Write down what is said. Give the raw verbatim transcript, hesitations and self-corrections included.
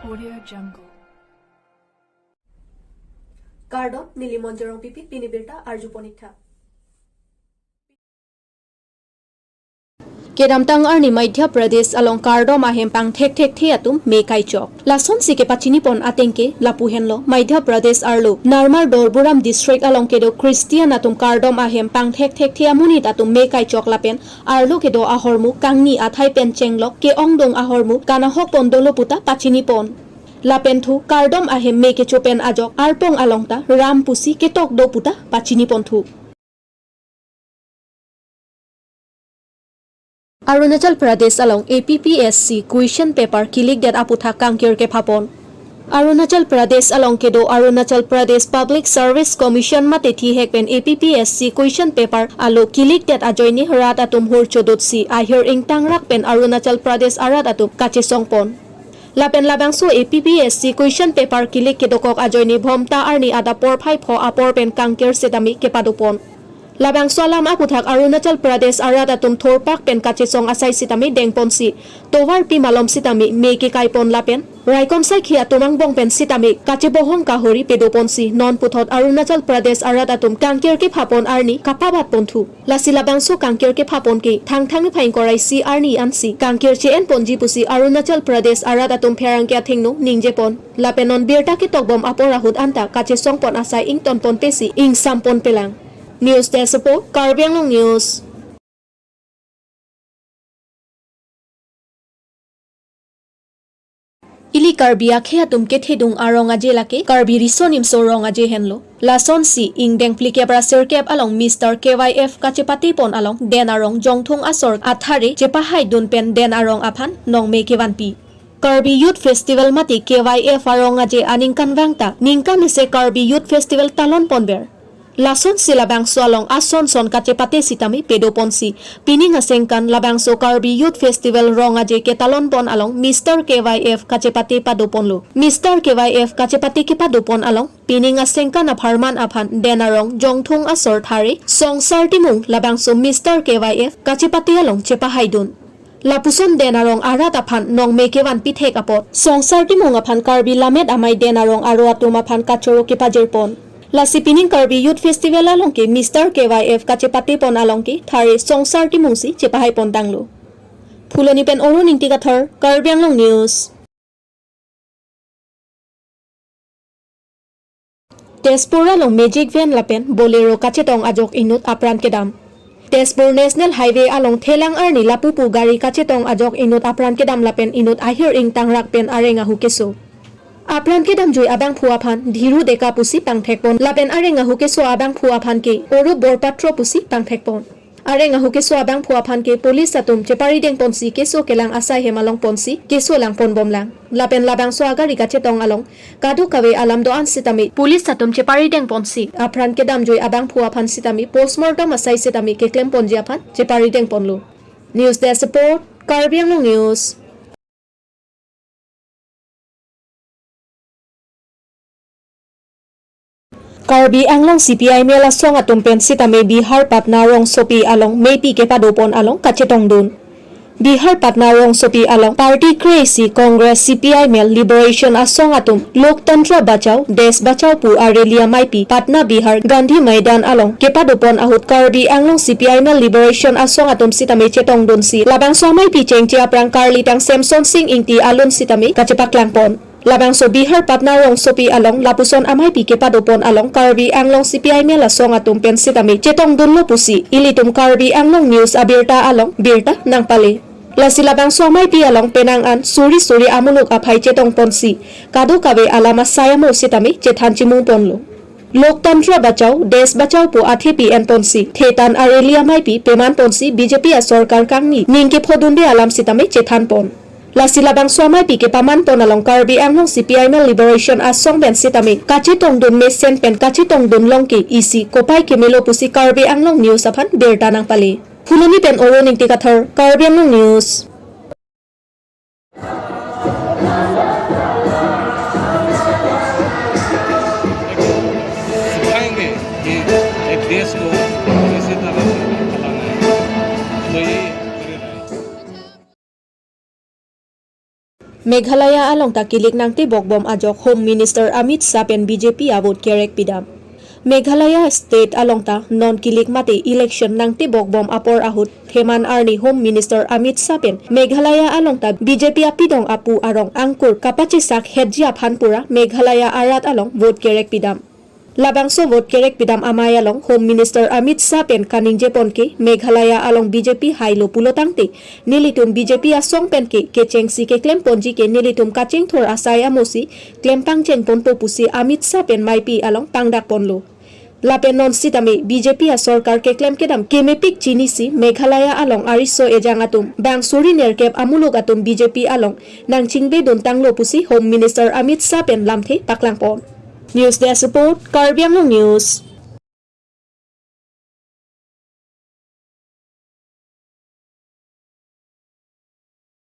Audio Jungle. Kardom, neli Monjorong Pipi, pini birta arjupon ik tha. Kedamtang arni Madhya Pradesh along kardom ahem pangthekthekthe atum me kaichok. Lasonsi kepachinipon atengke lapu henlo, Madhya Pradesh arlo Narmar Dorburam district along kedo Christian atum kardom ahem pangthekthekthe amonit atum me kaichok lapen arlo kedo ahormu kangni athai pen chenglok ke-ongdung ahormu kanahokpon dolo puta pachinipon. Lapen thu kardom ahem me kecho pen ajok arpong along ta ram pusi ketok do puta pachinipon thu. Arunachal Pradesh along A P P S C question paper kilikdet aputhak kangkir kephapon. Arunachal Pradesh along kedo Arunachal Pradesh Public Service Commission mate thihek pen A P P S C question paper alo kilikdet ajoine rat atum hur chodotsi ahir ingtangrak pen Arunachal Pradesh arat atum kachesongpon. Lapen labangso A P P S C question paper kilik kedokok ajoine Bhomta arni adap porphai pho apor pen kangkir sitame kepadopon. Labangso alam aputhak Arunachal Pradesh arat atum thurpak pen kachesong asai sitame dengponsi tovar pi malom sitame me kekaipon lapen raikom saikhi atum angbong pen sitame kachebohong kahori pedoponsi non puthot Arunachal Pradesh arat atum kangkir kephapon arni kapabatpon thu. Lasi labangso kangkir kephapon ke Thangthang niphai ingkoi ra isi arni ansi kangkir che-enponji pusi Arunachal Pradesh arat atum pherangke athengno ningjepon. Lapen non birta ketokbom apor ahut anta kachesongpon asai ingtonpon pesi ingsampon pelang. News Desk Report, Karbi Anglong News. Ili Karbi akhei atum kethedung arong aje lake Karbi Riso Nimso Rong Aje henlo. Lasonsi ingdeng phlikep ra sirkep along Mister K Y F kachepatepon along den arong Jongthung asor athare chepahaidun pen den arong aphan nongme kevanpi. Karbi Youth Festival mate K Y F arong aje aningkanvang ta ningkan isi Karbi Youth Festival talonponver. Lasonsi labangso along ason son kachepate sitame pedoponsi pining asengkan labangso Karbi Youth Festival rong aje ketalonpon along Mister K Y F kachepate padoponlo. Mister K Y F kachepate kepadopon along pining asengkan apharman aphan den arong Jongthung asor thare Songsar Timung labangso Mister K Y F kachepate along chepahaidun. Lapuson den arong arat aphan nongme kevanpi thek apot Songsar Timung aphan Karbi Lammet Amei den arong aro atum aphan kachoro kepajirpon. Lasi pining Karbi Youth Festival along ke Mister K Y F kachepatepon along ke thare Songsar Timungsi chepahaipon tanglo. Phuloni pen Arun Ingti Kathar, Karbi Anglong News. Tezpur along magic van lapen Bolero kachetong ajok inut apran kedam. Tezpur National Highway along thelang arni lapu pu gari kachetong ajok inut apran kedam lapen inut ahir ingtangrak pen areng ahu keso. Apran kedamjui abangphu aphan Dhiru Deka pusi pangthekpon lapen areng ahu keso abangphu aphan ke Orup Borpatro pusi pangthekpon. Areng ahu keso abangphu aphan ke police atum cheparidengponsi keso kelang asai hem alongponsi keso langponbomlang. Lapen labangso agari kachetong along kadokave alam do-an sitame police atum cheparidengponsi apran kedamjui abangphu aphan sitame postmortem asai sitame keklemponji aphan cheparidengponlo. News Desk Report, Karbi Anglong News. Karbi Anglong C P I M L asong atum pen sitame Bihar Patna rongsopi along meipi kepadopon along kachetongdun. Bihar Patna rongsopi along party kre-isi Congress, C P I M L, Liberation asong atum Loktantra Bachao, Desh Bachao pu a-rally ameipi Patna Bihar Gandhi Maidan along kepadopon ahut Karbi Anglong C P I M L Liberation asong atum sitame chetongdunsi labangso ameipi chengche aphrang karlitang Semson Sing Ingti alun sitame kachepaklangpon. Labangso Bihar Patna rongsopi along lapuson ameipi kepadopon along Karbi Anglong C P I M L asong atum pen sitame chetongdunlo pusi ilitum Karbi Anglong News abirta along birta nangpale. Lasi labangso ameipi along penang an suri suri amuluk aphai chetongponsi kadokave alam asai amo sitame chethan chimungponlo. Loktantra Bachao, Desh Bachao pu athepi enponsi thetan a-rally ameipi pemanponsi B J P asorkar kangni ning kephodunde alam sitame chethanpon. Lasi labangso ameipi kepamanpon along Karbi Anglong C P I M L Liberation asong pen sitame kachetongdun mesen pen kachetongdun longke isi kopai kemelo pusi Karbi Anglong News aphan birta nangpale. Phuloni pen Arun Ingti Kathar, Karbi Anglong News. सिखाएंगे कि एक देश को किसी तरह से चलाना है। तो ये मेरी राय है। Meghalaya along ta kilik nangtebok bom ajok Home Minister Amit Shah pen B J P a vote kerek pidam. Meghalaya state along ta non kilik mate election nangtebok bom apor ahut theman arni Home Minister Amit Shah pen Meghalaya along ta B J P apidong apu arong angkur kapachesak hetji aphan pura Meghalaya arat along vote kerek pidam. Labangso vote kerek pidam amei along Home Minister Amit Shah pen kaningje pon ke Meghalaya along B J P hailo pulo tangte nelitum B J P asong pen ke kechengsi keklem ponji ke nelitum kachingthur asai amosi klem pangcheng ponpo pusi Amit Shah pen maipi along pangdak ponlo. Lapen non sitame B J P asorkar keklem kedam kemepik chinisi Meghalaya along ariso ejang atum bang suri nerkep amuluk atum B J P along nangchingbe dun tanglo pusi Home Minister Amit Shah pen lamthe paklang pon. News Desk Report, Karbi Anglong News.